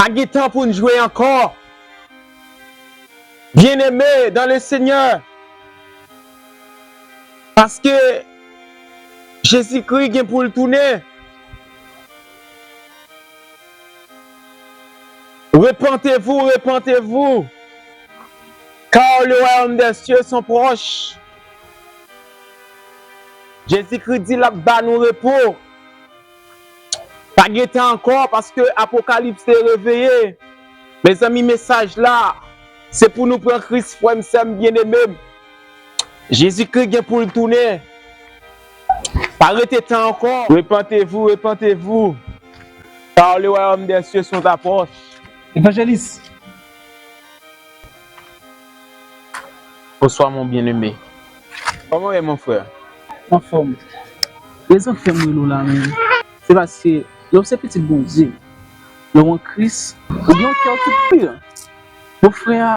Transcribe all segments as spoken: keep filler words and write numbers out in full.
Pa gen tan pou n jwe ankò. Bien-aimé dans le Seigneur, paske Jezikri gen pou l tounen. Repentez-vous, repentez-vous, car le royaume des cieux sont proches. Jezikri di l ap ba nou repo. Pa gen tan ankò, paske Apokalips te reveye. Mezanmi, mesaj la, se pou nou pran Kris, frè m, sè m, byeneme m. Jezikri gen pou l tounen. Pa rete tan ankò. Repentez-vous, repentez-vous, car le royaume des cieux sont proches. Evanjelis. Bonsoir, mon bien-aimé. Kòman w ye, mon frè? Anfòm. Rezon k fè m rele w la menm, se paske lè w se pitit Bondye, lè w an Kris, ou gen yon kè ki pi. Bon, frè a,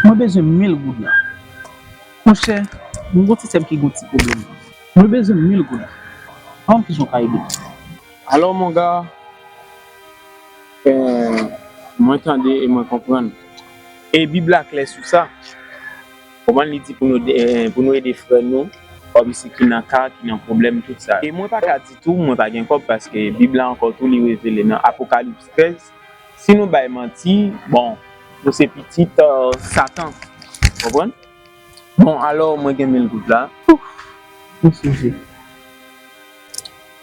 mwen bezwen mil goud la. Monchè, mwen gon ti sè m ki gon ti pwoblèm. Mwen bezwen mil goud la. Pa konn kijan w ka ede m. Alò, mon gars, eh, mwen tande e mwen konprann. E Bib la klè sou sa. Konprann, li di pou nou, eh, pou nou ede frè nou, kòmsi ki nan ka, ki nan pwoblèm, tout sa. E mwen pa ka di tou, mwen pa gen kòb, paske Bib la ankò tou, li revele nan Apokalips trèz, si nou bay manti, bon, nou se pitit, eh, Satan. Konprann? Bon, alò, mwen gen mil goud la. Ouf, mwen souje.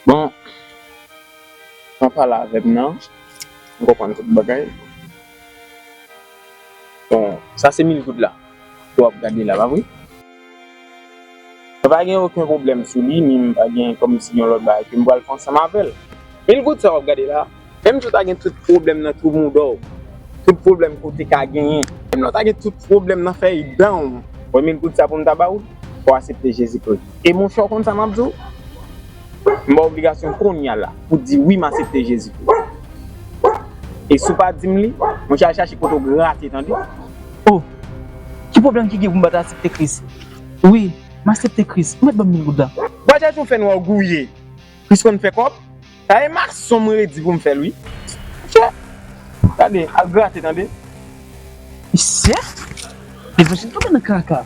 Bon, jan w pale avè m nan, m konprann tout bagay. Bon, sa se mil goud la ke w ap gade la, pa vre? Mwen pa gen okenn pwoblèm sou li, ni m pa gen kòmsi yon lòt bagay ke m pral fè ansanm avè l. Mil goud sa w ap gade la, menm jan w ta gen tout pwoblèm nan twou mouda w, tout pwoblèm ke w te ka genyen, menm lè w ta gen tout pwoblèm nan fèy dan w, wè mil goud sa pou m ta ba w, fò w aksepte Jezikri. E monchè, w konn sa m ap di w? M ba w obligasyon kounye a la pou di wi, m aksepte Jezikri. E si w pa di m li, monchè, al chache kote w grate, tande? Oh, ki pwoblèm ki gen pou m pa ta aksepte Kris? Wi, m aksepte Kris. Ou mèt ban m mil goud la. Ou pa chache yon fè nwa w gouye. Kris konn fè kòb. Sa e mason m redi pou m fè l, wi. Monchè, gade, al grate, tande. Mesye, Evanjil tonbe nan kaka.